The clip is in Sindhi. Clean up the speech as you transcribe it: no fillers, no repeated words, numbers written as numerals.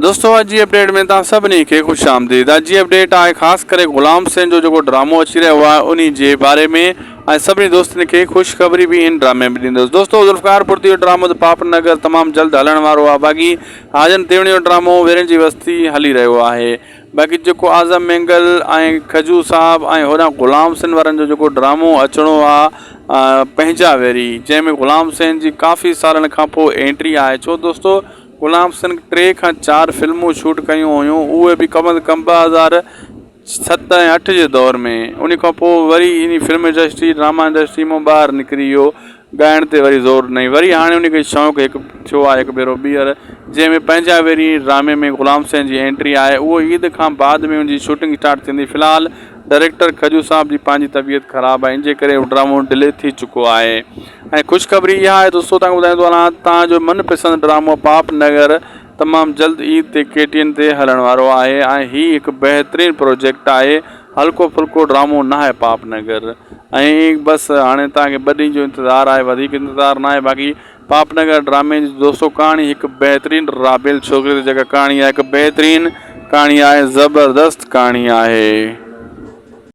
دوستو اڄ جي اپڊيٽ ۾ توهان سڀني کي خوش آمديد اڄ جي اپڊيٽ آهي خاص ڪري غلام حسين جو جيڪو ڊرامو اچي رهيو آهي انهي جي باري ۾ ۽ سڀني دوستن کي خوشخبري به هن ڊرامي ۾ ڏيندس دوستو ذوالفقار پرتي جو ڊرامو ته پاپ نگر تمام جلد هلڻ وارو آهي باقي حاجن تيوڻي جو ڊرامو ويرن جي وستي هلي رهيو آهي باقي جيڪو اعظم مينگل ۽ کجو صاحب ۽ هوڏانهن غلام حسين وارن جو جيڪو ڊرامو اچڻو آهي پنهنجا ويري جنهن ۾ غلام حسين جي ڪافي سالن کان پوء انٽري آهي ڇو دوستو غلام حسين ٽي کان چار فلمون شوٽ ڪيون هيون اهي به ڪم از ڪم 2007 ۽ اٺ جي دور ۾ ان کان پوء وري انهي فلم انڊسٽري ڊراما انڊسٽري مان ٻاهر نڪري ويو ڳائڻ تي وري زور ڏنائين وري هاڻي ان کي شوق هڪ ٿيو آهي هڪ ڀيرو ٻيهر جنهن ۾ پنهنجا ويري ڊرامي ۾ غلام حسين جي انٽري آهي اهو عيد کان بعد ۾ ان جي شوٽنگ اسٽارٽ ٿيندي في الحال ڊائريڪٽر کجو صاحب جي پنهنجي طبيعت خراب آهي ان جي ڪري اهو ڊرامو ڊلي ٿي چڪو آهي ۽ خوشخبري اها آهي دوستو توهان کي ٻڌائيندو هلان توهان جو من پسند ڊرامو پاپ نگر تمام جلد عيد تي ڪي ٽي اين تي هلڻ وارو آهي ۽ هي هڪ بهترين پروجيڪٽ آهي هلڪو ڦلڪو ڊرامو ناهي پاپ نگر ۽ بس هاڻي توهان کي ٻه ڏينهن جو انتظار آهي وڌيڪ انتظار ناهي باقي پاپ نگر ڊرامي جي دوستو ڪهاڻي هڪ بهترين رابيل ڇوڪري تي جيڪا ڪهاڻي آهي هڪ بهترين ڪهاڻي آهي زبردست ڪهاڻي آهي.